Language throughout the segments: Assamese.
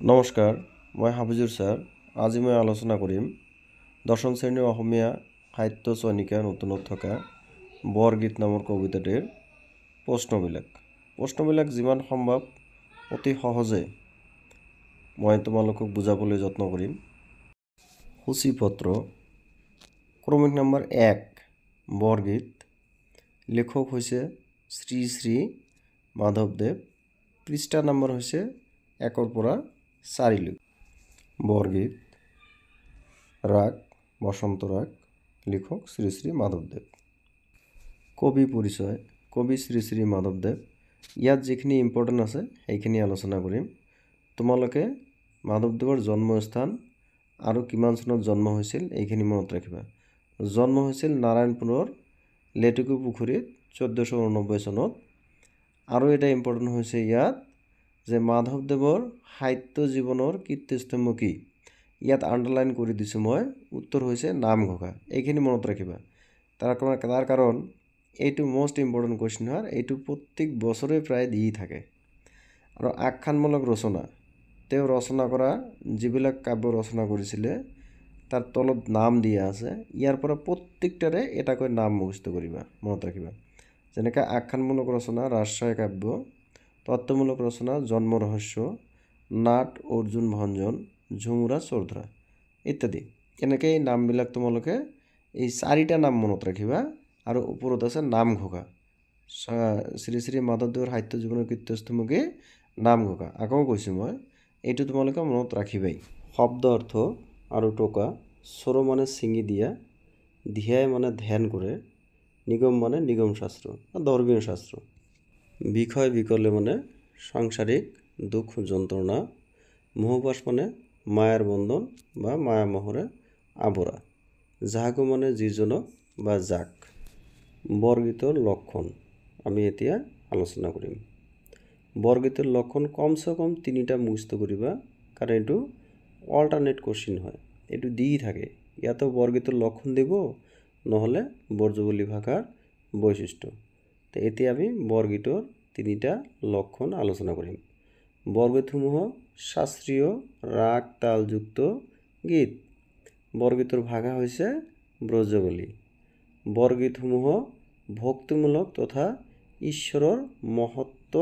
নমস্কাৰ, মই হাফিজুৰ ছাৰ। আজি মই আলোচনা কৰিম দশম শ্ৰেণীৰ অসমীয়া সাহিত্য চয়নিকা নতুনত থকা বৰগীত নামৰ কবিতাটিৰ প্ৰশ্নবিলাক। প্ৰশ্নবিলাক যিমান সম্ভৱ অতি সহজে মই তোমালোকক বুজাবলৈ যত্ন কৰিম। সূচীপত্ৰ ক্ৰমিক নম্বৰ 1, বৰগীত। লেখক হৈছে শ্ৰী শ্ৰী মাধৱদেৱ। পৃষ্ঠা নম্বৰ হৈছে 1ৰ পৰা 4লৈ। বৰগীত, ৰাগ বসন্ত ৰাগ, লেখক শ্ৰী শ্ৰী মাধৱদেৱ। কবি পৰিচয়, কবি শ্ৰী শ্ৰী মাধৱদেৱ। ইয়াত যিখিনি ইম্পৰ্টেণ্ট আছে সেইখিনি আলোচনা কৰিম। তোমালোকে মাধৱদেৱৰ জন্মস্থান আৰু কিমান চনত জন্ম হৈছিল এইখিনি মনত ৰাখিবা। জন্ম হৈছিল নাৰায়ণপুৰৰ লেটেকু পুখুৰীত 1489 চনত। আৰু এটা ইম্পৰ্টেণ্ট হৈছে ইয়াত যে মাধৱদেৱৰ সাহিত্য জীৱনৰ কীৰ্তিস্তম্ভ কি, ইয়াত আণ্ডাৰলাইন কৰি দিছোঁ মই। উত্তৰ হৈছে নামঘোষা। এইখিনি মনত ৰাখিবা। তাৰ কাৰণ এইটো মষ্ট ইম্পৰ্টেণ্ট কুৱেশ্যন হয়, এইটো প্ৰত্যেক বছৰে প্ৰায় দি থাকে। আৰু আখ্যানমূলক ৰচনা, তেওঁ ৰচনা কৰা যিবিলাক কাব্য ৰচনা কৰিছিলে তাৰ তলত নাম দিয়া আছে। ইয়াৰ পৰা প্ৰত্যেকটাৰে এটাকৈ নাম মুখস্থ কৰিবা, মনত ৰাখিবা। যেনেকৈ আখ্যানমূলক ৰচনা ৰাজশাহী কাব্য, তত্ত্বমূলক ৰচনা জন্ম ৰহস্য, নাট অৰ্জুন ভঞ্জন, ঝুমুৰা চৌধৰা ইত্যাদি। এনেকৈ এই নামবিলাক তোমালোকে এই চাৰিটা নাম মনত ৰাখিবা। আৰু ওপৰত আছে নামঘোষা। শ্ৰী শ্ৰী মাধৱদেৱৰ সাহিত্য জীৱনৰ কীৰ্তিস্তম্ভকে নামঘোষা। আকৌ কৈছোঁ মই, এইটো তোমালোকে মনত ৰাখিবাই। শব্দ অৰ্থ আৰু টোকা। চৰ মানে ছিঙি দিয়া, ধিয়াই মানে ধ্যান কৰে, নিগম মানে নিগম শাস্ত্ৰ বা ধৰ্মীয় শাস্ত্ৰ। বিষয় বিকলে মানে সাংসাৰিক দুখ যন্ত্ৰণা, মোহপাশ মানে মায়াৰ বন্ধন বা মায়ামোহৰে আৱৰা, যাহাকো মানে যিজনক বা যাক। বৰগীতৰ লক্ষণ আমি এতিয়া আলোচনা কৰিম। বৰগীতৰ লক্ষণ কমচে কম তিনিটা মুখস্থ কৰিবা, কাৰণ এইটো অল্টাৰনেট কুৱেশ্যন হয়, এইটো দি থাকে। ইয়াতো বৰগীতৰ লক্ষণ দিব, নহ'লে ব্ৰজৱলী ভাষাৰ বৈশিষ্ট্য। তো এতিয়া আমি বৰগীতৰ তিনিটা লক্ষণ আলোচনা কৰিম। বৰগীতসমূহ শাস্ত্ৰীয় ৰাগ তালযুক্ত গীত। বৰগীতৰ ভাষা হৈছে ব্ৰজৱলী। বৰগীতসমূহ ভক্তিমূলক তথা ঈশ্বৰৰ মহত্ব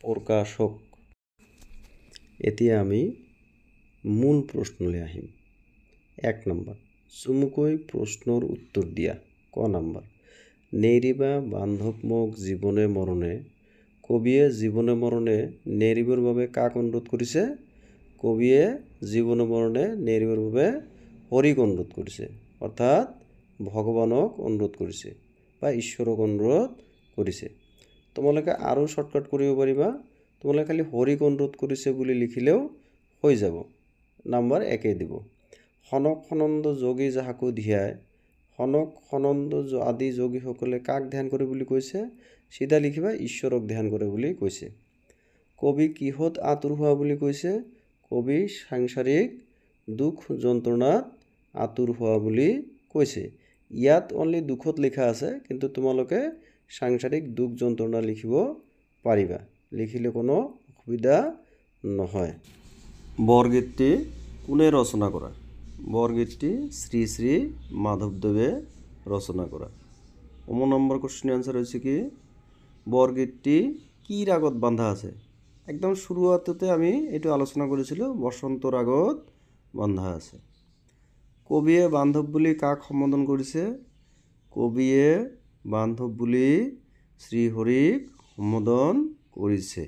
প্ৰকাশক। এতিয়া আমি মূল প্ৰশ্নলৈ আহিম। 1 নম্বৰ, চমুকৈ প্ৰশ্নৰ উত্তৰ দিয়া। ক নম্বৰ, নেৰিবা বান্ধৱ মোক জীৱনে মৰণে। কবিয়ে জীৱনে মৰণে নেৰিবৰ বাবে কাক অনুৰোধ কৰিছে? কবিয়ে জীৱনে মৰণে নেৰিবৰ বাবে হৰিক অনুৰোধ কৰিছে, অৰ্থাৎ ভগৱানক অনুৰোধ কৰিছে বা ঈশ্বৰক অনুৰোধ কৰিছে। তোমালোকে আৰু শ্বৰ্টকাট কৰিব পাৰিবা, তোমালোকে খালি হৰিক অনুৰোধ কৰিছে বুলি লিখিলেও হৈ যাব, নাম্বাৰ একেই দিব। সনক সনন্দ যোগী যাহাকো ধিয়াই, সনক সনন্দ আদি যোগীসকলে কাক ধ্যান কৰে বুলি কৈছে? চিধা লিখিবা ঈশ্বৰক ধ্যান কৰে বুলি কৈছে। কবি কিহত আঁতৰ হোৱা বুলি কৈছে? কবি সাংসাৰিক দুখ যন্ত্ৰণাত আঁতৰ হোৱা বুলি কৈছে। ইয়াত অনলি দুখত লিখা আছে, কিন্তু তোমালোকে সাংসাৰিক দুখ যন্ত্ৰণা লিখিব পাৰিবা, লিখিলে কোনো অসুবিধা নহয়। বৰগীতটি কোনে ৰচনা কৰা? বৰগীতটি শ্ৰী শ্ৰী মাধৱদেৱে ৰচনা কৰা। অম নম্বৰ কুৱেশ্যন এনচাৰ হৈছে কি, বৰগীতটি কি ৰাগত বান্ধা আছে? একদম শুৰুৱাততে আমি এইটো আলোচনা কৰিছিলোঁ, বসন্ত ৰাগত বান্ধা আছে। কবিয়ে বান্ধৱ বুলি কাক সম্বোধন কৰিছে? কবিয়ে বান্ধৱ বুলি শ্ৰীহৰিক সম্বোধন কৰিছে।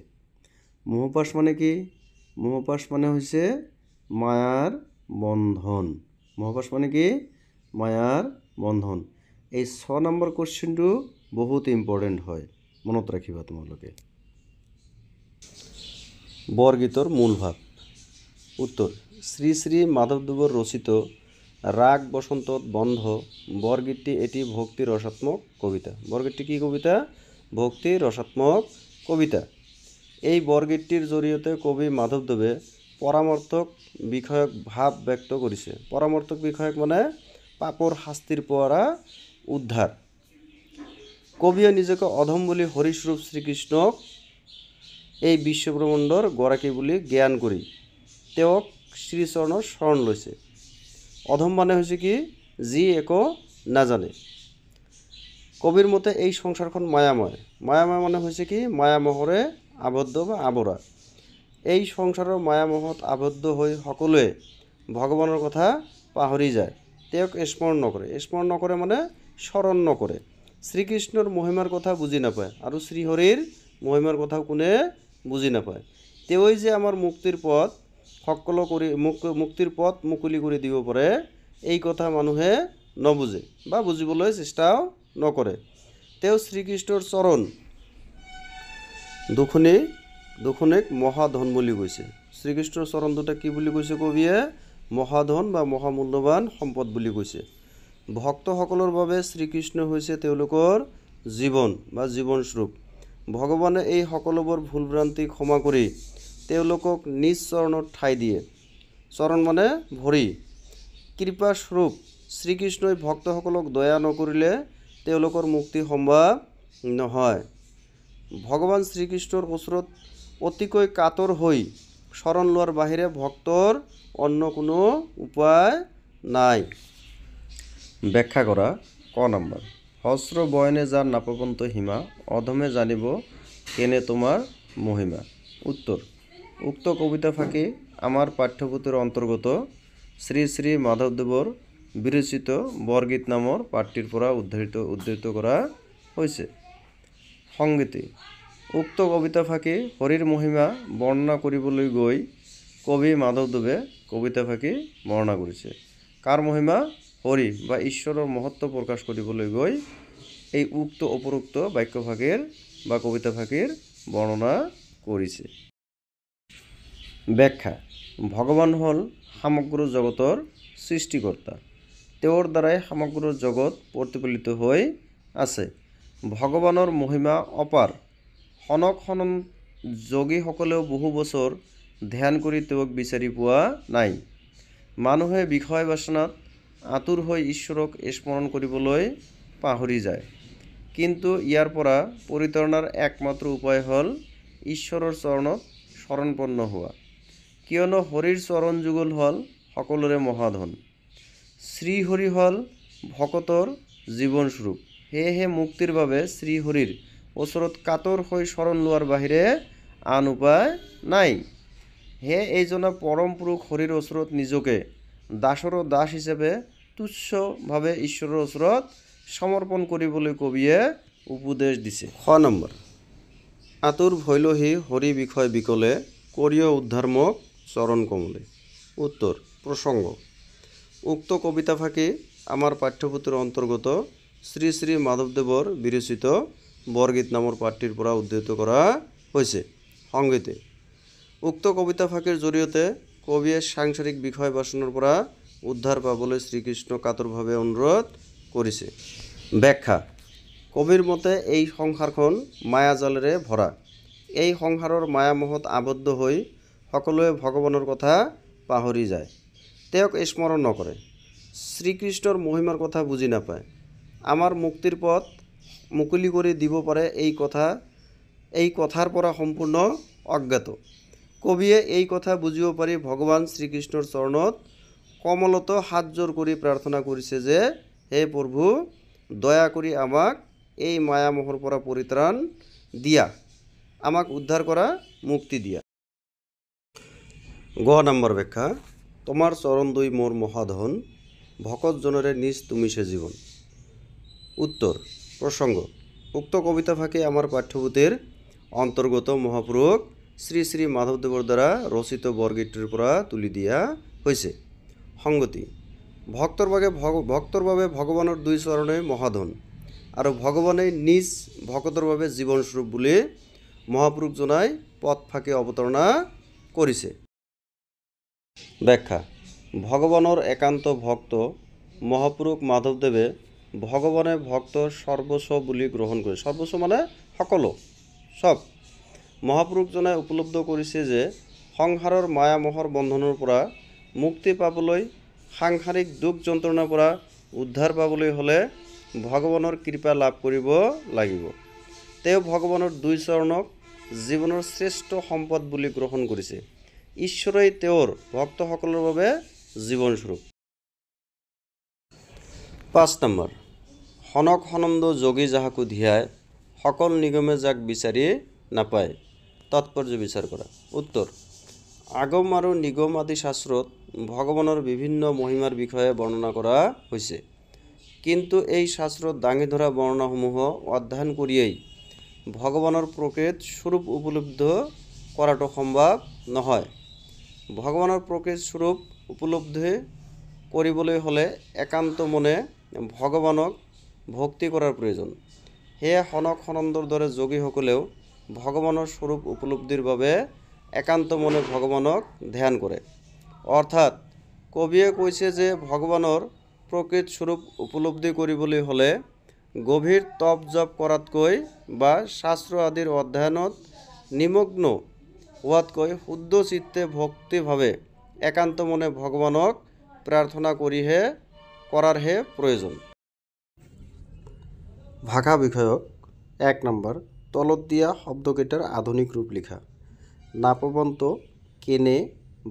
মোহপাশ মানে কি? মোহপাশ মানে হৈছে মায়াৰ বন্ধন। মোহপাশ মানে কি? মায়াৰ বন্ধন। এই 6 নম্বৰ কুৱেশ্যনটো বহুত ইম্পৰ্টেণ্ট হয়, মনত ৰাখিবা তোমালোকে। বৰগীতৰ মূল ভাৱ। উত্তৰ, শ্ৰী শ্ৰী মাধৱদেৱৰ ৰচিত ৰাগ বসন্তত বন্ধ বৰগীতটি এটি ভক্তি ৰসাত্মক কবিতা। বৰগীতটি কি কবিতা? ভক্তি ৰসাত্মক কবিতা। এই বৰগীতটিৰ জৰিয়তে কবি মাধৱদেৱে পৰামৰ্থক বিষয়ক ভাৱ ব্যক্ত কৰিছে। পৰামৰ্থক বিষয়ক মানে পাপৰ শাস্তিৰ পৰা উদ্ধাৰ। কবিয়ে নিজকে অধম বুলি হৰিস্বৰূপ শ্ৰীকৃষ্ণক এই বিশ্বব্ৰহ্মাণ্ডৰ গৰাকী বুলি জ্ঞান কৰি তেওঁক শ্ৰীচৰণৰ শৰণ লৈছে। অধম মানে হৈছে কি? যি একো নাজানে। কবিৰ মতে এই সংসাৰখন মায়াময়। মায়াময় মানে হৈছে কি? মায়ামোহৰে আবদ্ধ বা আৱৰা। এই সংসাৰৰ মায়ামোহত আবদ্ধ হৈ সকলোৱে ভগৱানৰ কথা পাহৰি যায়, তেওঁক স্মৰণ নকৰে। স্মৰণ নকৰে মানে স্মৰণ নকৰে। শ্ৰীকৃষ্ণৰ মহিমাৰ কথা বুজি নাপায় আৰু শ্ৰীহৰিৰ মহিমাৰ কথাও কোনে বুজি নাপায়। তেওঁই যে আমাৰ মুক্তিৰ পথ সকলো কৰি মুক্তিৰ পথ মুকলি কৰি দিব পাৰে, এই কথা মানুহে নবুজে বা বুজিবলৈ চেষ্টাও নকৰে। তেওঁ শ্ৰীকৃষ্ণৰ চৰণ দুখনিক মহাধন বুলি কৈছে। শ্ৰীকৃষ্ণৰ চৰণ দুটা কি বুলি কৈছে কবিয়ে? মহাধন বা মহামূল্যৱান সম্পদ বুলি কৈছে। ভক্তসকলৰ বাবে শ্ৰীকৃষ্ণ হৈছে তেওঁলোকৰ জীৱন বা জীৱনস্বৰূপ। ভগৱানে এই সকলোবোৰ ভুল ভ্ৰান্তি ক্ষমা কৰি তেওঁলোকক নিজ চৰণত ঠাই দিয়ে। চৰণ মানে ভৰি। কৃপাস্বৰূপ শ্ৰীকৃষ্ণই ভক্তসকলক দয়া নকৰিলে তেওঁলোকৰ মুক্তি সম্ভৱ নহয়। ভগৱান শ্ৰীকৃষ্ণৰ ওচৰত অতিকৈ কাতৰ হৈ শৰণ লোৱাৰ বাহিৰে ভক্তৰ অন্য কোনো উপায় নাই। ব্যাখ্যা কৰা। ক নম্বৰ, সহস্ৰ বয়নে যাৰ নাপাবন্ত সীমা, অধমে জানিব কেনে তোমাৰ মহিমা। উত্তৰ, উক্ত কবিতা ফাঁকি আমাৰ পাঠ্যপুথিৰ অন্তৰ্গত শ্ৰী শ্ৰী মাধৱদেৱৰ বিৰচিত বৰগীত নামৰ পাঠটিৰ পৰা উদ্ধৃত কৰা হৈছে। সংগীতি, উক্ত কবিতা ফাঁকি হৰিৰ মহিমা বৰ্ণনা কৰিবলৈ গৈ কবি মাধৱদেৱে কবিতা ফাঁকি বৰ্ণনা কৰিছে। কাৰ মহিমা? হৰি বা ঈশ্বৰৰ মহত্ব প্ৰকাশ কৰিবলৈ গৈ এই উক্ত উপৰোক্ত বাক্যফাঁকিৰ বা কবিতা ফাঁকিৰ বৰ্ণনা কৰিছে। ব্যাখ্যা, ভগৱান হ'ল সমগ্ৰ জগতৰ সৃষ্টিকৰ্তা। তেওঁৰ দ্বাৰাই সমগ্ৰ জগত প্ৰতিফলিত হৈ আছে। ভগৱানৰ মহিমা অপাৰ। সনক সনন যোগীসকলেও বহু বছৰ ধ্যান কৰি তেওঁক বিচাৰি পোৱা নাই। মানুহে বিষয় বাসনাত আতুৰ হৈ ঈশ্বৰক স্মৰণ কৰিবলৈ পাহৰি যায়। কিন্তু ইয়াৰ পৰা পৰিত্ৰাণৰ একমাত্ৰ উপায় হ'ল ঈশ্বৰৰ চৰণত শৰণপন্ন হোৱা। কিয়নো হৰিৰ চৰণ যুগল হ'ল সকলোৰে মহাধন। শ্ৰীহৰি হ'ল ভকতৰ জীৱনস্বৰূপ। সেয়েহে মুক্তিৰ বাবে শ্ৰীহৰিৰ ওচৰত কাতৰ হৈ শৰণ লোৱাৰ বাহিৰে আন উপায় নাই। সেয়ে এইজনা পৰম পুৰুষ হৰিৰ ওচৰত নিজকে দাসৰো দাস হিচাপে তুচ্ছভাৱে ঈশ্বৰৰ ওচৰত সমৰ্পণ কৰিবলৈ কবিয়ে উপদেশ দিছে। খ নম্বৰ, আতুৰ ভৈলহি হৰি বিষয় বিকলে, কৰিয় উদ্ধাৰ মোক চৰণ কমলে। উত্তৰ, প্ৰসংগ, উক্ত কবিতা ফাঁকি আমাৰ পাঠ্যপুথিৰ অন্তৰ্গত শ্ৰী শ্ৰী মাধৱদেৱৰ বিৰচিত বৰগীত নামৰ পাঠটিৰ পৰা উদ্ধৃত কৰা হৈছে। সংগীতে, উক্ত কবিতা ফাঁকিৰ জৰিয়তে কবিয়ে সাংসাৰিক বিষয় বাসনাৰ পৰা উদ্ধাৰ পাবলৈ শ্ৰীকৃষ্ণ কাতৰভাৱে অনুৰোধ কৰিছে। ব্যাখ্যা, কবিৰ মতে এই সংসাৰখন মায়াজালেৰে ভৰা। এই সংসাৰৰ মায়ামোহত আবদ্ধ হৈ সকলোৱে ভগৱানৰ কথা পাহৰি যায়, তেওঁক স্মৰণ নকৰে, শ্ৰীকৃষ্ণৰ মহিমাৰ কথা বুজি নাপায়। আমাৰ মুক্তিৰ পথ মুকলি কৰি দিব পাৰে এই কথাৰ পৰা সম্পূৰ্ণ অজ্ঞাত। কবিয়ে এই কথা বুজিব পাৰি ভগৱান শ্ৰীকৃষ্ণৰ চৰণত কমলত হাতযোৰ কৰি প্ৰাৰ্থনা কৰিছে যে হে প্ৰভু, দয়া কৰি আমাক এই মায়ামোহৰ পৰা পৰিত্ৰাণ দিয়া, আমাক উদ্ধাৰ কৰা, মুক্তি দিয়া। গ নম্বৰ ব্যাখ্যা, তোমাৰ চৰণ দুই মোৰ মহাধন, ভকতজনৰে নিজ তুমি সে জীৱন। উত্তৰ, প্ৰসংগ, উক্ত কবিতা ফাঁকি আমাৰ পাঠ্যপুথিৰ অন্তৰ্গত মহাপুৰুষ শ্ৰী শ্ৰী মাধৱদেৱৰ দ্বাৰা ৰচিত বৰগীতটিৰ পৰা তুলি দিয়া হৈছে। সংগতি, ভক্তৰ বাবে ভগৱানৰ দুই চৰণেই মহাধন আৰু ভগৱানেই নিজ ভকতৰ বাবে জীৱনস্বৰূপ বুলি মহাপুৰুষজনাই পথ ফাঁকি অৱতাৰণা কৰিছে। ব্যাখ্যা, ভগৱানৰ একান্ত ভক্ত মহাপুৰুষ মাধৱদেৱে ভগৱানে ভক্ত সৰ্বস্ব বুলি গ্ৰহণ কৰে। সৰ্বস্ব মানে সকলো, চব। মহাপুৰুষজনে উপলব্ধ কৰিছে যে সংসাৰৰ মায়ামোহৰ বন্ধনৰ পৰা মুক্তি পাবলৈ, সাংসাৰিক দুখ যন্ত্ৰণাৰ পৰা উদ্ধাৰ পাবলৈ হ'লে ভগৱানৰ কৃপা লাভ কৰিব লাগিব। তেওঁ ভগৱানৰ দুই চৰণক জীৱনৰ শ্ৰেষ্ঠ সম্পদ বুলি গ্ৰহণ কৰিছে। ঈশ্বৰেই তেওঁৰ ভক্তসকলৰ বাবে জীৱনস্বৰূপ। 5 নম্বৰ, সনক সনন্দ যোগী যাহাকো ধিয়ায়, সকল নিগমে যাক বিচাৰি নাপায়। তাৎপৰ্য বিচাৰ কৰা। উত্তৰ, আগম আৰু নিগম আদি শাস্ত্ৰত ভগৱানৰ বিভিন্ন মহিমাৰ বিষয়ে বৰ্ণনা কৰা হৈছে। কিন্তু এই শাস্ত্ৰত দাঙি ধৰা বৰ্ণনাসমূহ অধ্যয়ন কৰিয়েই ভগৱানৰ প্ৰকৃত স্বৰূপ উপলব্ধ কৰাটো সম্ভৱ নহয়। ভগৱানৰ প্ৰকৃত স্বৰূপ উপলব্ধি কৰিবলৈ হ'লে একান্ত মনে ভগৱানক ভক্তি কৰাৰ প্ৰয়োজন। সেয়ে সনক সনন্দৰ দৰে যোগীসকলেও ভগৱানৰ স্বৰূপ উপলব্ধিৰ বাবে একান্ত মনে ভগৱানক ধ্যান কৰে। অৰ্থাৎ কবিয়ে কৈছে যে ভগৱানৰ প্ৰকৃত স্বৰূপ উপলব্ধি কৰিবলৈ হ'লে গভীৰ তপ জপ কৰাতকৈ বা শাস্ত্ৰ আদিৰ অধ্যয়নত নিমগ্ন হোৱাতকৈ শুদ্ধ চিত্তে ভক্তিভাৱে একান্ত মনে ভগৱানক প্ৰাৰ্থনা কৰাৰহে প্ৰয়োজন। ভাষা বিষয়ক 1 নম্বৰ, তলত দিয়া শব্দকেইটাৰ আধুনিক ৰূপ লিখা। নাপবন্ত, কেনে,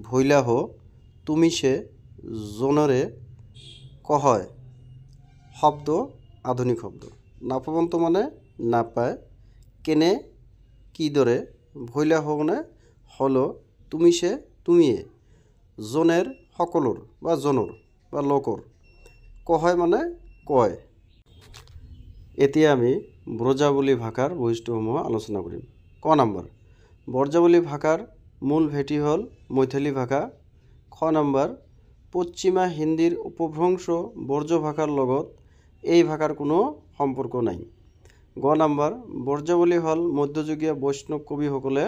ভৈলাহ, তুমিসে, জনৰে, কহয়। শব্দ আধুনিক শব্দ। নাপবন্ত মানে নাপায়, কেনে কিদৰে, ভৈলাহ মানে হলো, তুমিসে তুমিয়ে, জনেৰ সকলোৰ বা জনৰ বা লোকৰ, কহয় মানে কয়। এতিয়া আমি ব্ৰজাৱলী ভাষাৰ বৈশিষ্ট্যসমূহ আলোচনা কৰিম। ক নম্বৰ, ব্ৰজাৱলী ভাষাৰ মূল ভেটি হ'ল মৈথিলী ভাষা। খ নম্বৰ, পশ্চিমা হিন্দীৰ উপভ্ৰংশ ব্ৰজ ভাষাৰ লগত এই ভাষাৰ কোনো সম্পৰ্ক নাই। গ নম্বৰ, ব্ৰজাৱলী হ'ল মধ্যযুগীয় বৈষ্ণৱ কবিসকলে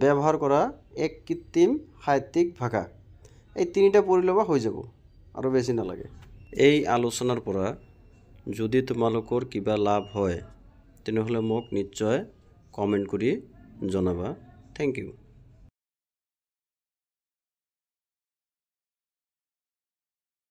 ব্যৱহাৰ কৰা এক কৃত্ৰিম সাহিত্যিক ভাষা। এই তিনিটা পঢ়ি ল'বা, হৈ যাব, আৰু বেছি নালাগে। এই আলোচনাৰ পৰা যদি তোমালোকৰ কিবা লাভ হয় তেনেহ'লে মোক নিশ্চয় কমেণ্ট কৰি জনাবা। Thank you.